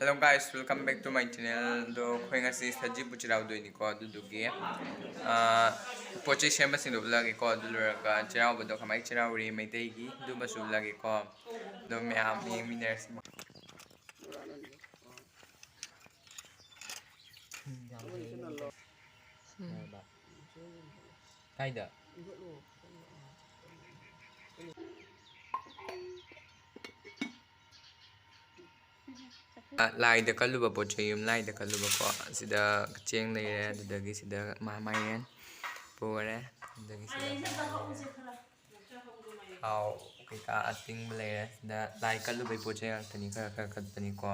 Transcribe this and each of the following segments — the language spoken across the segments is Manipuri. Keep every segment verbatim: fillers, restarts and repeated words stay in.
Hello guys, welcome back to my channel. ꯑꯗꯣ ꯑꯩꯈꯣꯏ ꯉꯁꯤ ꯁꯖꯤꯕꯨ ꯆꯩꯔꯥꯎꯗꯣꯏꯅꯤꯀꯣ, ꯑꯗꯨꯗꯨꯒꯤ, ꯑꯥ, ꯄꯣꯠ ꯆꯩ ꯁꯦꯝꯕꯁꯤꯡꯗꯣ ꯎꯠꯂꯛꯑꯒꯦꯀꯣ꯫ ꯑꯗꯨ ꯂꯣꯏꯔꯒ ꯆꯩꯔꯥꯎꯕꯗꯣ ꯀꯃꯥꯏꯅ ꯆꯩꯔꯥꯎꯔꯤ ꯃꯩꯇꯩꯒꯤ, ꯑꯗꯨꯃꯁꯨ ꯎꯠꯂꯛꯑꯒꯦꯀꯣ꯫ ꯑꯗꯣ ꯃꯌꯥꯝ ꯌꯦꯡꯃꯤꯟꯅꯔꯁꯤ꯫ ꯀꯥꯏꯗ? ꯂꯥꯏꯗ ꯀꯠꯂꯨꯕ ꯄꯣꯠ ꯆꯩ, ꯌꯨꯝ ꯂꯥꯏꯗ ꯀꯠꯂꯨꯕꯀꯣ꯫ ꯁꯤꯗ ꯆꯦꯡ ꯂꯩꯔꯦ, ꯑꯗꯨꯗꯒꯤ ꯁꯤꯗ ꯃꯥ-, ꯃꯥꯏꯔꯦꯟ ꯄꯨꯔꯦ, ꯑꯗꯨꯗꯒꯤ ꯁꯤꯗ ꯊꯥꯎ ꯀꯩꯀꯥ ꯑꯇꯤꯡꯕ ꯂꯩꯔꯦ꯫ ꯁꯤꯗ ꯂꯥꯏ ꯀꯠꯂꯨꯕꯩ ꯄꯣꯠ ꯆꯩ ꯉꯥꯛꯇꯅꯤ, ꯈꯔ ꯈꯔ ꯀꯠꯄꯅꯤꯀꯣ꯫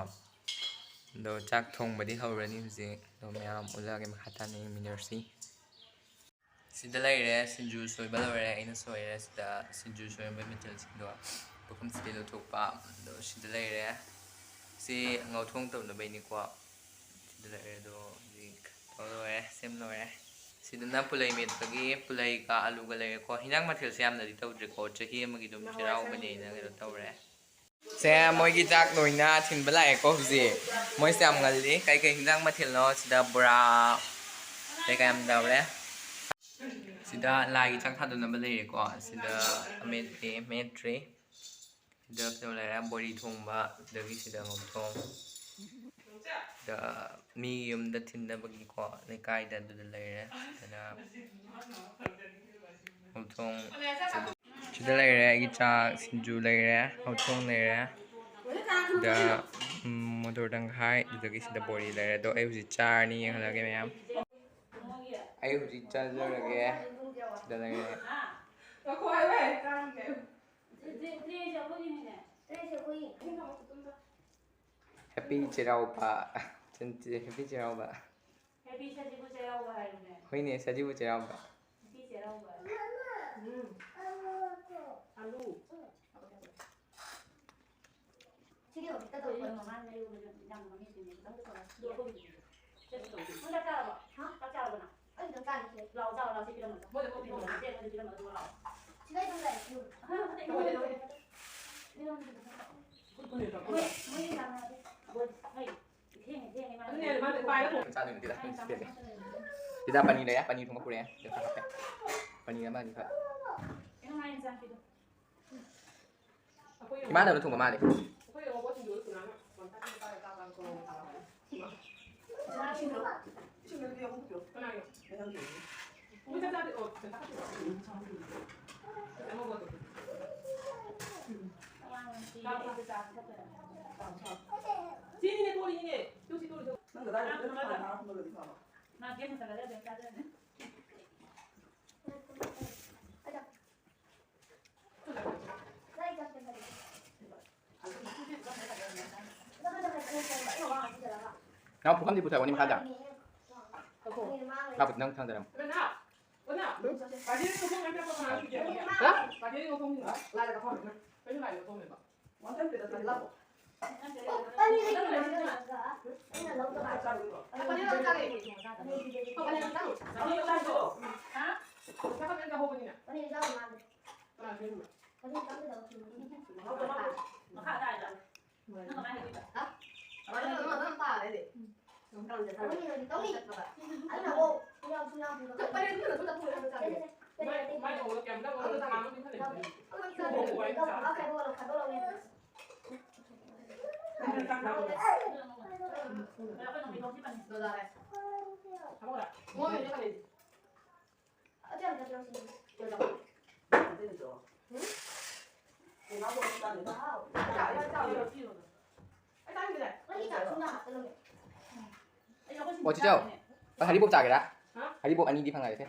ꯑꯗꯣ ꯆꯥꯛ ꯊꯣꯡꯕꯗꯤ ꯍꯧꯔꯅꯤ ꯍꯧꯖꯤꯛ꯫ ꯑꯗꯣ ꯃꯌꯥꯝ ꯎꯠꯂꯛꯑꯒꯦ, ꯃꯈꯥ ꯇꯥꯅ ꯌꯦꯡꯃꯤꯟꯅꯔꯁꯤ꯫ ꯁꯤꯗ ꯂꯩꯔꯦ, ꯁꯤꯡꯖꯨ ꯁꯣꯏꯕ ꯂꯣꯏꯔꯦ, ꯑꯩꯅ ꯁꯣꯏꯔꯦ꯫ ꯁꯤꯗ ꯁꯤꯡꯖꯨ ꯁꯣꯏꯔꯝꯕꯩ ꯃꯆꯜꯁꯤꯡꯗꯣ ꯄꯨꯈꯝꯁꯤꯗ ꯂꯧꯊꯣꯛꯄ꯫ ꯑꯗꯣ ꯁꯤꯗ ꯂꯩꯔꯦ, ꯁꯤ ꯉꯧꯊꯣꯡ ꯇꯧꯅꯕꯩꯅꯤꯀꯣ꯫ ꯁꯤꯗ ꯂꯩꯔꯦ, ꯑꯗꯣ ꯍꯧꯖꯤꯛ ꯇꯧ ꯂꯣꯏꯔꯦ, ꯁꯦꯝ ꯂꯣꯏꯔꯦ꯫ ꯁꯤꯗꯅ ꯄꯨꯂꯩ ꯃꯦꯠꯄꯒꯤ ꯄꯨꯂꯩꯒ ꯑꯂꯨꯒ ꯂꯩꯔꯦꯀꯣ꯫ ꯍꯤꯟꯖꯥꯡ ꯃꯊꯦꯜꯁꯦ ꯌꯥꯝꯅꯗꯤ ꯇꯧꯗ꯭ꯔꯦꯀꯣ, ꯆꯍꯤ ꯑꯃꯒꯤ ꯑꯗꯨꯝ ꯆꯩꯔꯥꯎꯕꯅꯦꯅ ꯀꯩꯅꯣ ꯇꯧꯔꯦ꯫ ꯁꯦ, ꯃꯣꯏꯒꯤ ꯆꯥꯛ ꯂꯣꯏꯅ ꯊꯤꯟꯕ ꯂꯥꯛꯑꯦꯀꯣ ꯍꯧꯖꯤꯛ꯫ ꯃꯣꯏꯁꯦ ꯌꯥꯝ ꯉꯜꯂꯤ꯫ ꯀꯩꯀꯩ ꯍꯤꯟꯖꯥꯡ ꯃꯊꯦꯜꯅꯣ? ꯁꯤꯗ ꯕꯣꯔꯥ ꯀꯩꯀꯥ ꯌꯥꯝ ꯇꯧꯔꯦ꯫ ꯁꯤꯗ ꯂꯥꯏꯒꯤ ꯆꯥꯛ ꯊꯥꯗꯅꯕ ꯂꯩꯔꯦꯀꯣ꯫ ꯁꯤꯗ ꯑꯃꯦꯠꯄꯤ ꯃꯦꯠꯇ꯭ꯔꯤ꯫ ꯁꯤꯗ ꯀꯩꯅꯣ ꯂꯩꯔꯦ, ꯕꯣꯔꯤ ꯊꯣꯡꯕ, ꯑꯗꯒꯤ ꯁꯤꯗ ꯉꯧꯊꯣꯡ꯫ ꯁꯤꯗ ꯃꯤ ꯌꯨꯝꯗ ꯊꯤꯟꯅꯕꯒꯤꯀꯣ, ꯂꯩꯀꯥꯏꯗ ꯑꯗꯨꯗ ꯂꯩꯔꯦ꯫ ꯑꯗꯨꯅ ꯉꯧꯊꯣꯡ꯫ ꯁꯤꯗ ꯂꯩꯔꯦ ꯑꯩꯒꯤ ꯆꯥꯛ, ꯁꯤꯡꯖꯨ ꯂꯩꯔꯦ, ꯉꯧꯊꯣꯡ ꯂꯩꯔꯦ꯫ ꯁꯤꯗ, ꯎꯝ, ꯃꯣꯇꯣꯔ ꯇꯪꯈꯥꯏ, ꯑꯗꯨꯗꯒꯤ ꯁꯤꯗ ꯕꯣꯔꯤ ꯂꯩꯔꯦ꯫ ꯑꯗꯣ ꯑꯩ ꯍꯧꯖꯤꯛ ꯆꯥꯔꯅꯤ, ꯌꯦꯡꯍꯜꯂꯒꯦ ꯃꯌꯥꯝ꯫ ꯑꯩ ꯍꯧꯖꯤꯛ ꯆꯥꯖꯔꯒꯦ꯫ ꯁꯤꯗ ꯂꯩꯔꯦ꯫ ꯍꯦꯄꯤ ꯆꯩꯔꯥꯎꯕ꯫ ꯍꯦꯄꯤ ꯆꯩꯔꯥꯎꯕ꯫ ꯍꯦꯄꯤ ꯁꯖꯤꯕꯨ ꯆꯩꯔꯥꯎꯕ ꯍꯥꯏꯕꯅꯦ꯫ ꯍꯣꯏꯅꯦ, ꯁꯖꯤꯕꯨ ꯆꯩꯔꯥꯎꯕ꯫ ꯍꯦꯄꯤ ꯆꯩꯔꯥꯎꯕ꯫ ꯎꯝ꯫ ꯑꯂꯨ꯫ ꯁꯤꯗꯤ ꯍꯧꯖꯤꯛꯇ ꯇꯧꯕ꯫ ꯃꯃꯥꯡ ꯂꯩꯔꯨꯕꯗ ꯏꯟꯖꯥꯡ ꯃꯃꯤꯡꯁꯤꯡꯁꯦ ꯈꯤꯇꯪ ꯇꯧꯔ꯫ ꯑꯗꯨ ꯑꯩꯈꯣꯏꯒꯤꯗꯤ ꯆꯠꯇꯧꯗꯦ꯫ ꯅꯪ ꯆꯥꯛ ꯆꯥꯔꯕꯣ? ꯍꯥ? ꯆꯥꯛ ꯆꯥꯔꯕꯣ ꯅꯪ? ꯑꯩ ꯑꯗꯨꯝ ꯆꯥꯔꯤꯁꯦ꯫ ꯂꯥꯛꯑꯣ, ꯆꯥꯔꯣ ꯂꯥꯛꯑꯣ, ꯁꯤ ꯄꯤꯔꯝꯃꯣ꯫ ꯃꯣꯏꯗ ꯄꯤꯔꯝꯃꯣ꯫ ꯁꯤ ꯄꯤꯔꯝꯃꯣ, ꯑꯗꯨꯒ ꯂꯥꯛꯑꯣ꯫ ꯁꯤꯗ ꯑꯗꯨꯝ ꯂꯩꯔꯦ꯫ ꯃꯣꯏ, ꯃꯣꯏ ꯆꯥꯅꯔꯗꯤ꯫ ꯃꯣꯏ, ꯃꯣꯏ ꯆꯥꯗꯣꯏꯅꯣ ꯁꯤꯗ? ꯁꯤꯗ ꯄꯅꯤꯔ ꯂꯩꯌꯦ, ꯄꯅꯤꯔ ꯊꯣꯡꯕ ꯄꯨꯔꯛꯑꯦ꯫ ꯁꯤꯗ ꯈꯔ ꯍꯥꯞꯄꯦ꯫ ꯄꯅꯤꯔ ꯑꯃ ꯑꯅꯤ ꯈꯔ꯫ ꯏꯃꯥꯟꯅꯕꯅ ꯊꯣꯡꯕ ꯃꯥꯜꯂꯦ꯫ ꯅꯪ ꯄꯨꯈꯝꯗꯤ ꯄꯨꯊꯔꯛꯑꯣꯅꯦ ꯃꯈꯥꯗ꯫ ꯃꯈꯥ ꯄꯨ-, ꯅꯪ ꯊꯥꯡꯗꯔꯝꯃꯣ꯫ ꯑꯣ, ꯆꯤꯆꯧ, ꯍꯔꯤꯕꯣꯞ ꯆꯥꯒꯦꯔꯥ? ꯍꯥ? ꯍꯔꯤꯕꯣꯞ ꯑꯅꯤꯗꯤ ꯐꯪꯉꯒꯦ꯫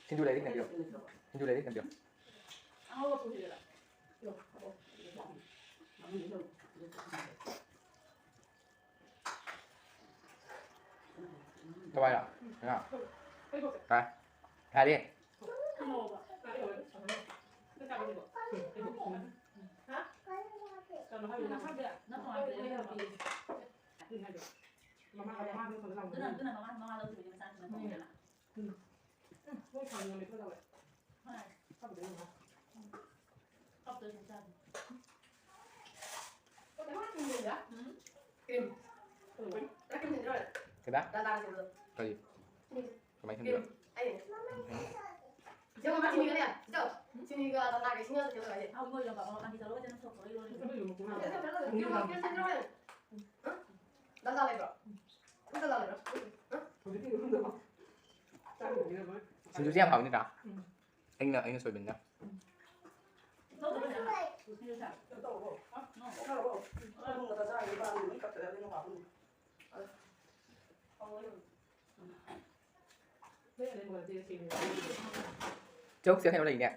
ꯁꯤꯡꯖꯨ ꯂꯩꯔꯗꯤ ꯈꯤꯇꯪ ꯄꯤꯔꯛꯑꯣ꯫ ꯁꯤꯡꯖꯨ ꯂꯩꯔꯗꯤ ꯈꯤꯇꯪ ꯄꯤꯔꯛꯑꯣ꯫ ꯀꯃꯥꯏꯅ? ꯀꯩꯅꯣ? ꯇꯥꯏ꯫ ꯌꯥꯔꯦ꯫ ꯀꯩꯕꯥ? ꯗꯥꯜꯗꯥꯒ ꯁꯦꯝꯕꯗꯣ꯫ ꯀꯔꯤ? ꯁꯤꯅꯤꯁꯦ꯫ ꯀꯃꯥꯏꯅ ꯁꯦꯝꯗꯣꯏꯕ? ꯄꯦꯔꯨꯛ꯫ ꯑꯩꯅꯦ꯫ ꯎꯝ, ꯐꯩꯅꯦ꯫ ꯁꯤꯒ ꯃꯥ ꯆꯤꯅꯤꯒꯅꯦ, ꯁꯤꯗꯣ꯫ ꯆꯤꯅꯤꯒ ꯗꯥꯜꯗꯥꯒ ꯏꯁꯤꯡꯒ ꯁꯦꯝꯕ ꯍꯥꯏꯁꯦ꯫ ꯍꯥꯎ, ꯃꯣꯏ ꯂꯝꯕꯥ ꯑꯃ ꯄꯥꯟꯕꯤ ꯇꯧꯔꯒ ꯆꯦꯅꯪ ꯁꯣꯛ ꯇꯧꯔ ꯂꯣꯏꯔꯦ꯫ ꯁꯦꯝꯕ ꯌꯣꯟꯕ ꯀꯨꯝꯕ꯫ ꯁꯦꯝꯕ ꯌꯣꯟꯕ ꯀꯨꯝꯕ꯫ ꯗꯥꯜꯗꯥ ꯂꯩꯕ꯭ꯔꯣ? ꯗꯥꯜꯗꯥ ꯂꯩꯕ꯭ꯔꯣ? ꯍꯥ? ꯁꯤꯡꯖꯨꯁꯦ ꯌꯥꯝ ꯍꯥꯎꯅꯤꯗ꯫ ꯎꯝ꯫ ꯑꯩꯅ, ꯑꯩꯅ ꯁꯣꯏꯕꯅꯤꯗ꯫ ꯆꯧꯁꯦ ꯀꯩꯅꯣ ꯂꯩꯅꯦ꯫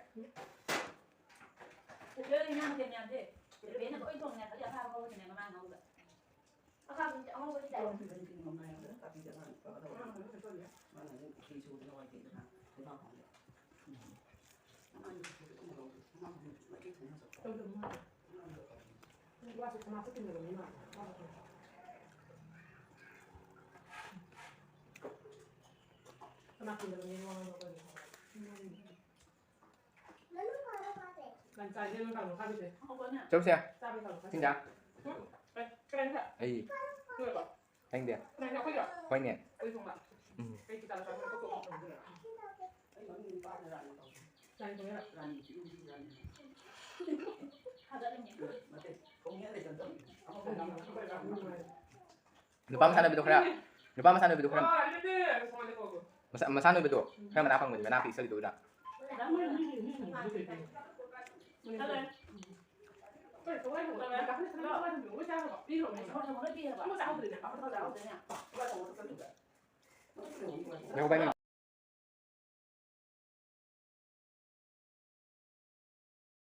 ꯆꯧꯁꯦ꯫ ꯁꯤꯡꯖꯥ꯫ ꯑꯩ꯫ ꯈꯪꯗꯦ꯫ ꯍꯣꯏꯅꯦ꯫ ꯎꯝ꯫ ꯅꯨꯄꯥ ꯃꯁꯥꯟꯅꯕꯤꯗꯣ ꯈꯔ, ꯅꯨꯄꯥ ꯃꯁꯥꯟꯅꯕꯤꯗꯣ ꯈꯔ, ꯃꯁꯥ, ꯃꯁꯥ ꯅꯣꯏꯕꯗꯣ ꯈꯔ ꯃꯅꯥ ꯐꯪꯕꯅꯤ, ꯃꯅꯥ ꯄꯤꯛꯁꯜꯂꯤꯗꯣ ꯎꯗ꯭ꯔꯥ? ꯂꯩꯍꯧꯕ ꯍꯥꯏꯅ